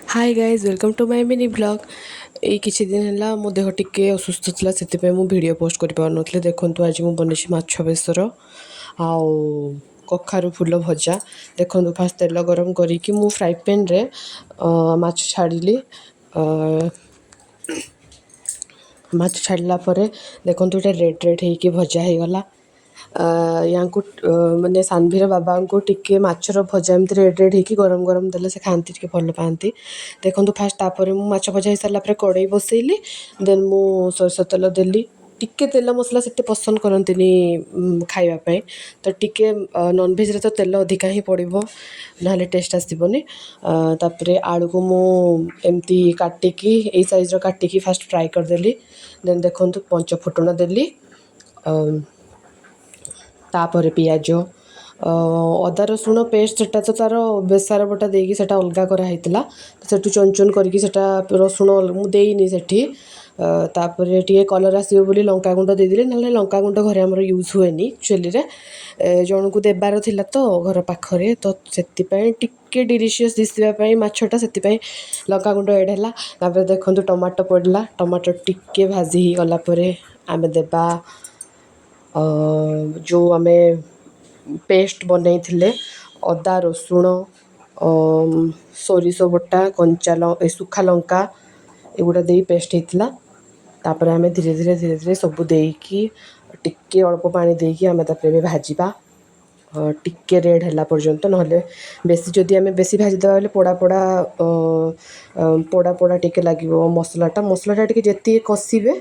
Hi guys, welcome to my mini vlog. ଏଇ କିଛି ଦିନ ହେଲା ମୋ ଦେହ ଟିକେ ଅସୁସ୍ଥ ଥିଲା, ସେଥିପାଇଁ ମୁଁ ଭିଡ଼ିଓ ପୋଷ୍ଟ କରିପାରୁନଥିଲି। ଦେଖନ୍ତୁ, ଆଜି ମୁଁ ବନେଇଛି ମାଛ ବେସର ଆଉ କଖାରୁ ଫୁଲ ଭଜା। ଦେଖନ୍ତୁ, ଫାଷ୍ଟ ତେଲ ଗରମ କରିକି ମୁଁ ଫ୍ରାଏ ପ୍ୟାନ୍ରେ ମାଛ ଛାଡ଼ିଲି। ମାଛ ଛାଡ଼ିଲା ପରେ ଦେଖନ୍ତୁ, ଏଇଟା ରେଡ଼୍ ରେଡ଼୍ ହେଇକି ଭଜା ହେଇଗଲା। ୟାଙ୍କୁ, ମାନେ ସାନଭୀର ବାବାଙ୍କୁ ଟିକେ ମାଛର ଭଜା ଏମିତି ରେଡ଼୍ ରେଡ଼୍ ହେଇକି ଗରମ ଗରମ ଦେଲେ ସେ ଖାଆନ୍ତି, ଟିକେ ଭଲ ପାଆନ୍ତି। ଦେଖନ୍ତୁ, ଫାଷ୍ଟ ତାପରେ ମୁଁ ମାଛ ଭଜା ହେଇସାରିଲା ପରେ କଡ଼େଇ ବସେଇଲି। ଦେନ୍ ମୁଁ ସୋରିଷ ତେଲ ଦେଲି ଟିକେ। ତେଲ ମସଲା ସେତେ ପସନ୍ଦ କରନ୍ତିନି ଖାଇବା ପାଇଁ। ତ ଟିକେ ନନଭେଜରେ ତ ତେଲ ଅଧିକା ହିଁ ପଡ଼ିବ, ନହେଲେ ଟେଷ୍ଟ ଆସିବନି। ତାପରେ ଆଳୁକୁ ମୁଁ ଏମିତି କାଟିକି, ଏଇ ସାଇଜ୍ର କାଟିକି ଫାଷ୍ଟ ଫ୍ରାଏ କରିଦେଲି। ଦେନ୍ ଦେଖନ୍ତୁ, ପଞ୍ଚ ଫୁଟଣ ଦେଲି, ତାପରେ ପିଆଜ, ଅଦା ରସୁଣ ପେଷ୍ଟ। ସେଟା ତ ତା'ର ବେସର ବଟା ଦେଇକି ସେଟା ଅଲଗା କରାହେଇଥିଲା। ସେଠୁ ଚୁନ ଚୁନ କରିକି ସେଟା ରସୁଣ ମୁଁ ଦେଇନି ସେଠି। ତାପରେ ଟିକେ କଲର୍ ଆସିବ ବୋଲି ଲଙ୍କା ଗୁଣ୍ଡ ଦେଇଦେଲି, ନହେଲେ ଲଙ୍କା ଗୁଣ୍ଡ ଘରେ ଆମର ୟୁଜ୍ ହୁଏନି ଆକ୍ଚୁଆଲିରେ। ଜଣକୁ ଦେବାର ଥିଲା ତ ଘର ପାଖରେ, ତ ସେଥିପାଇଁ ଟିକେ ଡିଲିସିୟସ୍ ଦିଶିବା ପାଇଁ ମାଛଟା, ସେଥିପାଇଁ ଲଙ୍କା ଗୁଣ୍ଡ ଏଡ଼୍ ହେଲା। ତାପରେ ଦେଖନ୍ତୁ, ଟମାଟୋ ପଡ଼ିଲା। ଟମାଟୋ ଟିକେ ଭାଜି ହେଇଗଲା ପରେ ଆମେ ଦେବା ଯେଉଁ ଆମେ ପେଷ୍ଟ ବନେଇଥିଲେ, ଅଦା, ରସୁଣ, ସୋରିଷ ବଟା, କଞ୍ଚା ଶୁଖା ଲଙ୍କା, ଏଗୁଡ଼ା ଦେଇ ପେଷ୍ଟ ହେଇଥିଲା। ତାପରେ ଆମେ ଧୀରେ ଧୀରେ ଧୀରେ ଧୀରେ ସବୁ ଦେଇକି, ଟିକେ ଅଳ୍ପ ପାଣି ଦେଇକି ଆମେ ତାପରେ ଏବେ ଭାଜିବା ଟିକେ ରେଡ଼୍ ହେଲା ପର୍ଯ୍ୟନ୍ତ। ନହେଲେ ବେଶୀ ଯଦି ଆମେ ବେଶୀ ଭାଜିଦେବା ହେଲେ ପୋଡ଼ା ପୋଡ଼ା ପୋଡ଼ା ପୋଡ଼ା ଟିକେ ଲାଗିବ ମସଲାଟା। ମସଲାଟା ଟିକେ ଯେତିକି କଷିବେ।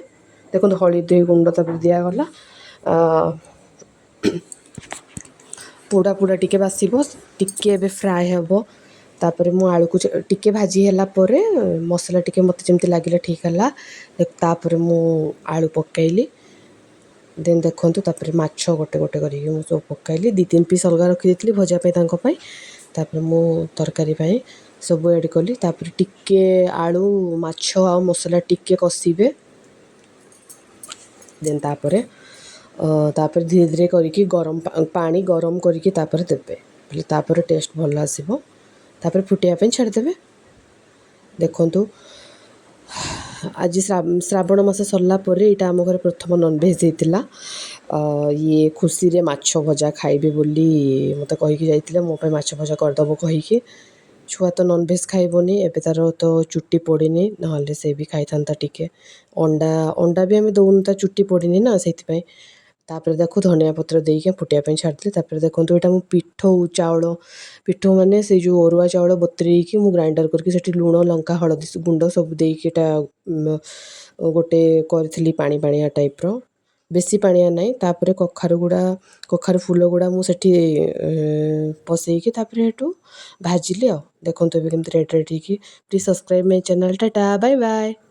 ଦେଖନ୍ତୁ, ହଳଦୀ ଗୁଣ୍ଡ ତାପରେ ଦିଆଗଲା। ପୋଡ଼ା ପୋଡ଼ା ଟିକେ ବାସିବ, ଟିକେ ଏବେ ଫ୍ରାଏ ହେବ। ତାପରେ ମୁଁ ଆଳୁକୁ ଟିକେ ଭାଜି ହେଲା ପରେ, ମସଲା ଟିକେ ମୋତେ ଯେମିତି ଲାଗିଲା ଠିକ୍ ହେଲା, ତାପରେ ମୁଁ ଆଳୁ ପକାଇଲି। ଦେନ୍ ଦେଖନ୍ତୁ, ତାପରେ ମାଛ ଗୋଟେ ଗୋଟେ କରିକି ମୁଁ ସବୁ ପକାଇଲି। ଦୁଇ ତିନି ପିସ୍ ଅଲଗା ରଖିଦେଇଥିଲି ଭଜା ପାଇଁ ତାଙ୍କ ପାଇଁ। ତାପରେ ମୁଁ ତରକାରୀ ପାଇଁ ସବୁ ଏଡ଼୍ କଲି। ତାପରେ ଟିକେ ଆଳୁ, ମାଛ ଆଉ ମସଲା ଟିକେ କଷିବେ। ଦେନ୍ ତାପରେ ତାପରେ ଧୀରେ ଧୀରେ କରିକି ଗରମ ପାଣି ଗରମ କରିକି ତାପରେ ଦେବେ ବୋଲେ ତାପରେ ଟେଷ୍ଟ ଭଲ ଆସିବ। ତାପରେ ଫୁଟିବା ପାଇଁ ଛାଡ଼ିଦେବେ। ଦେଖନ୍ତୁ, ଆଜି ଶ୍ରାବଣ ମାସ ସରିଲା ପରେ ଏଇଟା ଆମ ଘରେ ପ୍ରଥମ ନନଭେଜ୍ ହେଇଥିଲା। ଇଏ ଖୁସିରେ ମାଛ ଭଜା ଖାଇବେ ବୋଲି ମୋତେ କହିକି ଯାଇଥିଲେ, ମୋ ପାଇଁ ମାଛ ଭଜା କରିଦେବ କହିକି। ଛୁଆ ତ ନନଭେଜ୍ ଖାଇବନି, ଏବେ ତା'ର ତ ଚୁଟି ପଡ଼ିନି, ନହେଲେ ସେ ବି ଖାଇଥାନ୍ତା ଟିକେ ଅଣ୍ଡା। ଅଣ୍ଡା ବି ଆମେ ଦେଉନୁ, ତା ଚୁଟି ପଡ଼ିନି ନା, ସେଇଥିପାଇଁ। ତାପରେ ଦେଖୁ, ଧନିଆ ପତ୍ର ଦେଇକି ଫୁଟିବା ପାଇଁ ଛାଡ଼ିଥିଲି। ତାପରେ ଦେଖନ୍ତୁ, ଏଇଟା ମୁଁ ପିଠଉ ଚାଉଳ, ପିଠଉ ମାନେ ସେଇ ଯେଉଁ ଅରୁଆ ଚାଉଳ ବତୁରେଇକି ମୁଁ ଗ୍ରାଇଣ୍ଡର୍ କରିକି ସେଠି ଲୁଣ, ଲଙ୍କା, ହଳଦୀ ଗୁଣ୍ଡ ସବୁ ଦେଇକି ଏଇଟା ଗୋଟେ କରିଥିଲି, ପାଣି ପାଣିଆ ଟାଇପ୍ର, ବେଶୀ ପାଣିଆ ନାହିଁ। ତାପରେ କଖାରୁ ଗୁଡ଼ା, କଖାରୁ ଫୁଲ ଗୁଡ଼ା ମୁଁ ସେଠି ପଶେଇକି ତାପରେ ସେଠୁ ଭାଜିଲି। ଆଉ ଦେଖନ୍ତୁ ଏବେ କେମିତି ରେଡ଼୍ ରେଡ଼୍ ହେଇକି। Please subscribe my channel. Tata, bye bye.